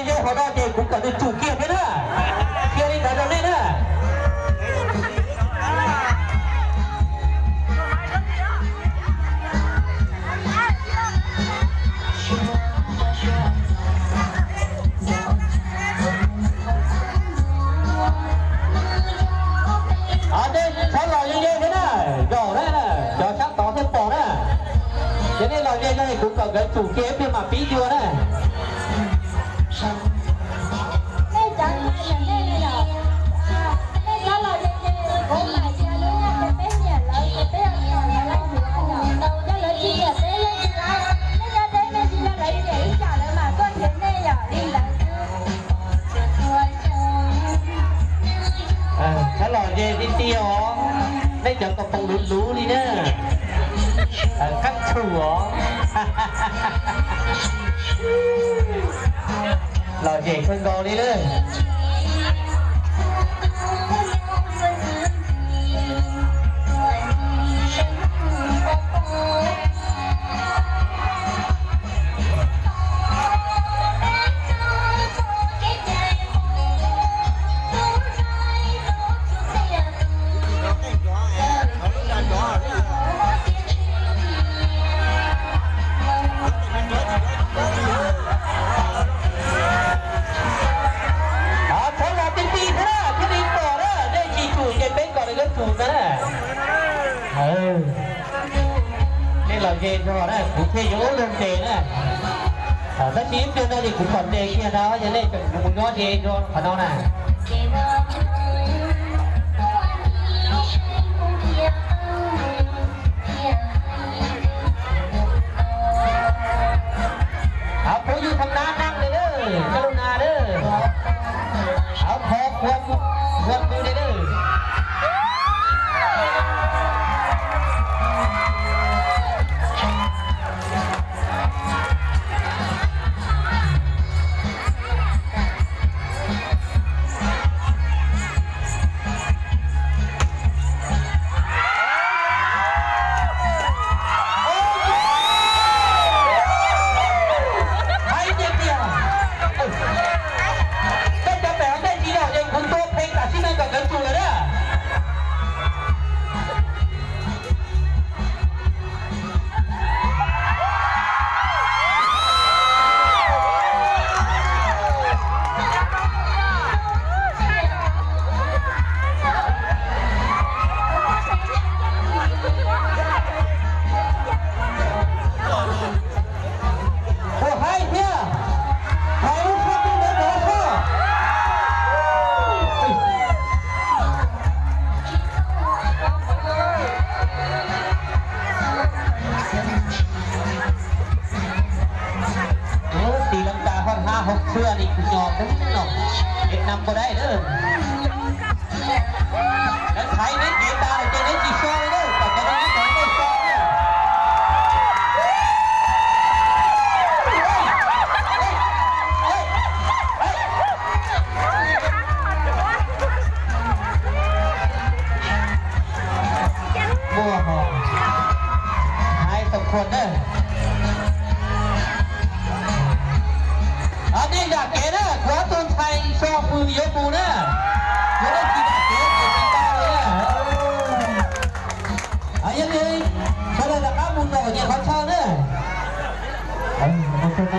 Yog hov no ces kuv kom nws tsum kiag thiab na. Qhia li ntawd rau nej na. Nej txhob los ze ze thiab na, zaum na, cov sab tod thiaj pom na. Ces nej los ze no kuv kom nkawd tsum kiag ib pliag mam pib dua na. Nej cov hais yog nej ne yom? Nej cov los ze ze, kuv mam cia lub, ces peb nyiam lawv ces peb yuav nyiam lawv los yuav yom. Yog lawv tsis nyiam peb yeej tsis lawv, nej nyob deb me ntsis, yog lawv nyiam ib yam lawv mam tuaj nrhiav nej yom, li ntawd xwb. Txhob los ze tiag tiag os, nej cov kos poom luv luv li na, qab tshum os. Lom zem kawg nkaus li lawm. Txhob los tib tib thiab na, thiaj li pom na, nej tsis tsum ces peb kom nws yuav tsum ntag na. Nej los ze zog na, kuv thiaj yuav ua luag ntes na. Tab sis ib pliag no ces kuv pom ntes kiag ntag, yog nej tseem mus nyob ze zog qhov no na. Hab phooj ywg thab nab neeg li lawm, coj lug nas lawm. Hab qhov quaj quaj li lawm. Hais tias tias, tej cov pem hauv ntej tsis los ces kuv tua pheej tam sim neej kom nkawd tsum lawm na. Puas haib thiab? Hais lub suab pub ntawd rov qab. Tiv lees tas hov hab hauv txhua li kuv nyo pub no, es nam npua daib lawm. Lawv thaiv neb kev tas lawm ces neb tsis so li lawm, kom cov no neb tau so na. Muaj hov, hais tau khuam na. Nej zam kev na, kuv ob tug ntxhais so fws yuav mus na.